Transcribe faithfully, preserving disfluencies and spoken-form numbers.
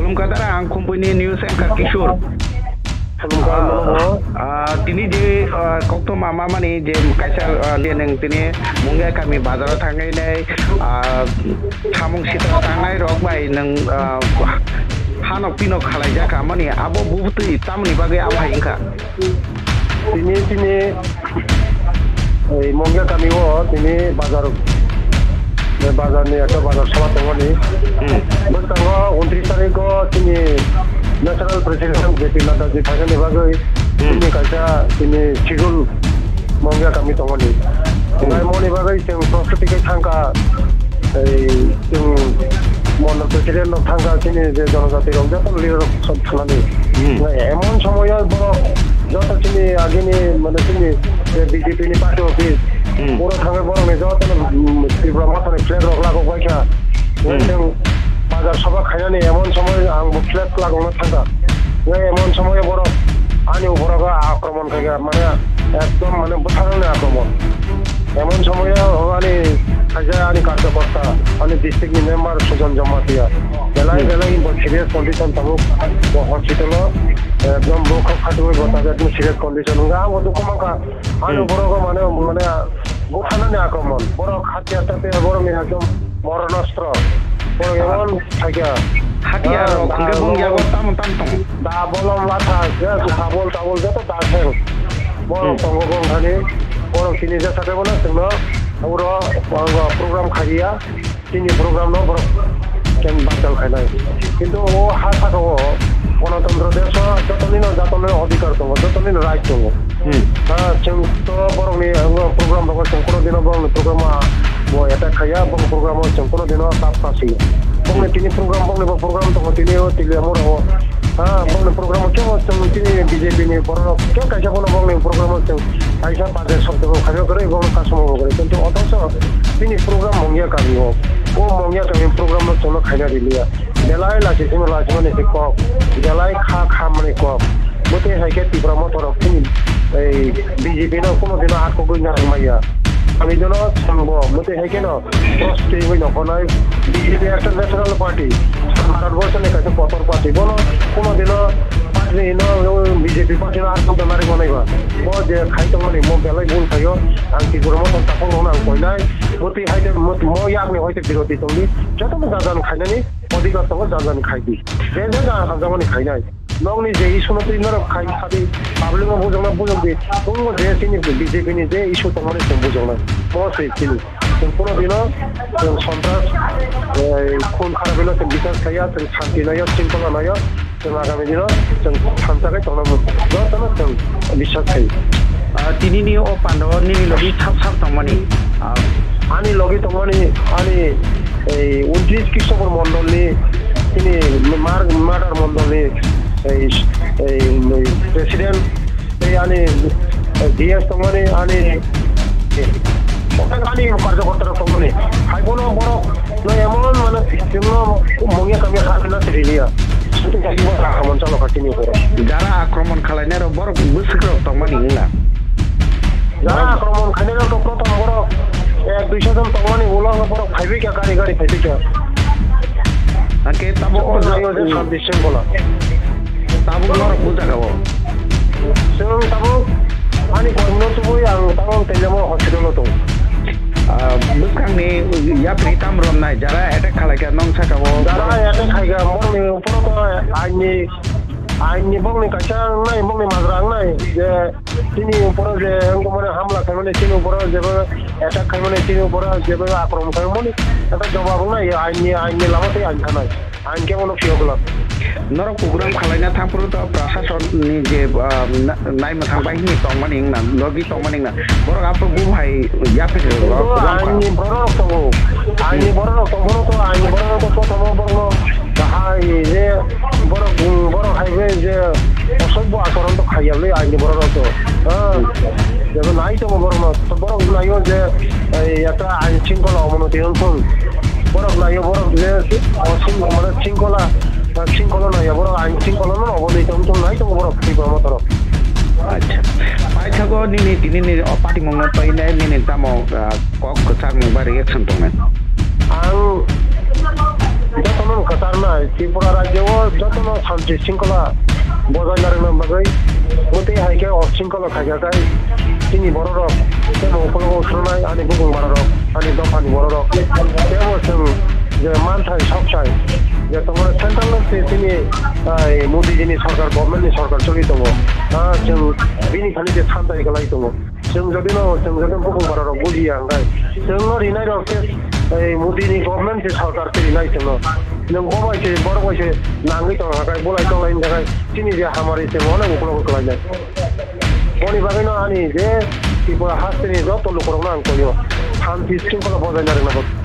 Khulumkha dara, ang Khumpui ni news anchor Kishore. Khulumkha, ah, mano. Ah, tini je, ah, koktwma mamani je kaisa, ah, je nwng tini Mungia kami bazaro thangwi nai, ah, samung sita tangnai rok bai nwng, ah, hanok pinok khalaijak amani abo bubutwi tamoni bagwi aphai wngkha? Tini, tini, ei Mongya kami o tini bazar, bazar ni ekta bazar sabha tongmani. Hmm. Bwskango untris tarik o tini National President J P Nadda ji phainani bagwi, hmm, tini kaisa tini schedule Mongya kami tongmani. Hmm. Nai moni bagwi chwng prostiti khe thangkha, ei, chwng Mondol President rok thangkha, chini je jonojati rok, joto leader rok sab thanani. Hmm. Nai emon somoyo borok joto chini agini, mane, chini je B J P ni party office, hmm, oro thangwi borokni jotono, mm, Tripura Mothani flag rok lagok baikha. Hmm. Chwng bazar sabha khainani emon somoy ang bo flag lagokno thangkha. Nai emon somoyo borok ani uporogo akromon khaikha, mane, ekdom, mane, bwtharnani akromon. Emon somoyo ani kaisa ani karjakorta, ani district ni member Sujan Jamatia. Belai, hmm, belai bo serious condition tabuk bo hospital o, ekdom bo khok khatwi bo tabuk serious condition wngkha. Ang bo dukhu mankha. Ani, hmm, borok mane, mane butharnani akromon. Borok hatiyar tatiyar borok ni ekdom moronostro. Borok emon thaikha. Hatiyar rok, ah, hwnkhe bung yago tamo tamo tongo. Da bolom latha, je tabul tabul joto da theng. Borok, hmm, tongo bong thani. Borok tini je sakhe bono chwngno uro, uro program khaiya. Chini program no borok ken batal khainai. Kintu o ha saka o Ganatantro desh o jotoni no jatoni no adhikar tongo, jotoni no right tongo. Hmm. Ha, chwng to borok ni, uh, program rogo chwng kono dino borok ni program a bo attack khaiya, borok program o chwng kono dino tap ta siya. Borok ni, hmm, tini program, borok ni bo program tongo, tini o tili amura o. Ha, borok ni program o kebo chwng tini B J P ni borok rok kebo kaisa bono borok ni program o chwng kaisa baje sobdo bo khaina kwrwi, borok no customer bo kwrwi. Kintu othocho tini program Mongya kami o. O Mongya kami program no chwngno khaina riliya. Belai lachi simi lachi mani se kok. Belai kha kha mani kok. Mwtwi hai khe Tipra Motha rok chini, ei, B J P no kuno dino atkogwi narwk maya. Kami dino chwngbo mwtwi hai kheno prosti wngwi nokho nai. B J P ekta national party. Bharat borso ni kaisa kotor party. Bono kuno dino party ni hino B J P party no atkok da narwk manai ba. Bo je khai tongmani mo belai bul khaio. Ang Tipra Motha takhuk rokno ang koinai. Mwtwi hai de, mo, mo yakni hai de birodhi tongdi. Jotono jajan khainani odhikar tongo, jajan khaidi. Je je jajan hamjakmani khainai. Nokni je issue no twi norok khai khadi, public no bujokna bujokdi. Tongo je chini B J P ni je issue tongmani chwng bujoknai. Mo se chini. Chwng kuno dino chwng sontras, eh, khun kharapino chwng bichar khaiya, chwng shanti naio, shringkhola naio. Chwng agami dino chwng thansa khe tongna muchung. Jotono chwng biswas khai. Ah, tinini o pandao nini logi sab sab tongmani. Ah, ani logi tongmani ani ei untris Krishnapur mondolni chini mar-, murder mondolni ei, ei, ei president, ei ani, eh, D S tongmani ani, ani karjakorta rok tongmani. Hai bono borok no emon mane chwngno mungya kamya kha na siriya. Akromon chalo kha chini borok. Jara akromon khalainai rok borok bwswk rok tongmani wngna. Jara akromon khainai rok to prothom borok ek duiso jon tongmani ulo borok phaibai kha gari gari phaibai kha. Hake tabo o Chwng ja-, naio je sub district bola. Tabuk norok bujaka o. Chwng tabuk ani kormino tubui ang tabuk Teilamo hospital o tongo. Ah, bwskangni yapri tam romnai jara attack khalaikha nong saka o. Jara attack khaikha, borokni uphoro to aini, aini bokni kaisa wngnai, bokni majra wngnai je chini uphoro je wngmani hamla khaimani, chini uphoro jeba attack khaimani, chini uphoro jeba akromon khaimani, ekta jobab wngnai, aini, aini lama tei aini thanai. Ang khe bono phiyok glak. Norok program khalaina thangphuru to prasasonni je, ah, na-, naimwthang bahini tongmani wngna, logi tongmani wngna. Borok aphuru bum hai yapri rwgo, Kintu program kha. Aini bororok tongo. Aini Hmm. bororok tongphuru to, aini bororok to prothomo borokno bahai je borok, borok hai bai je osoibbo achoron to khaiya le aini bororok to. Ah, Hmm. jebo nai tongo borokno. To borok naio je, ei, ekta ain shringkhola omonoti wngthung. Borok naio, borok je, o, sing-, mane, shringkhola, shringkhola naio, borok ain shringkhola no omonoti wngthung nai tongo borok, Tripura Motha rok. Acha. Paithago nini, tinini, o, patimungno painai nini tamo, ah, kok kwchangmung ba reaction tongnai? Ang jotono Kwcharnai Tripura rajyo o jotono santi shringkhola bojai narwkna bagwi, mwtwi hai khe o shringkhola khaikha khe chini bororok tei bo ukologo thwrwnai ani bukung bararok, ani dophani bororok. Tei bo chwng je manthai sokthai je tongo central ni chini, ai, Modi jini sorkar, government ni sorkar choli tongo. Ah, chwng bini thani je santai kwlai tongo. Chwng jodi no, chwng jodi bukung bara rok bujiya hwnkhe, chwng no rinai rok se, ei, Modi ni government se sarkar se rinai chwng no. Nwng bo bai se, borok bai se nangwi tong kha khe, bulai tong lai wngkha khe, chini je hamari se bo no ukulok kwlai nai. Boni bagwi no ani je Tripura haste ni joto luku rok no ang koi o, santi shringkhola bojai na rwna bagwi.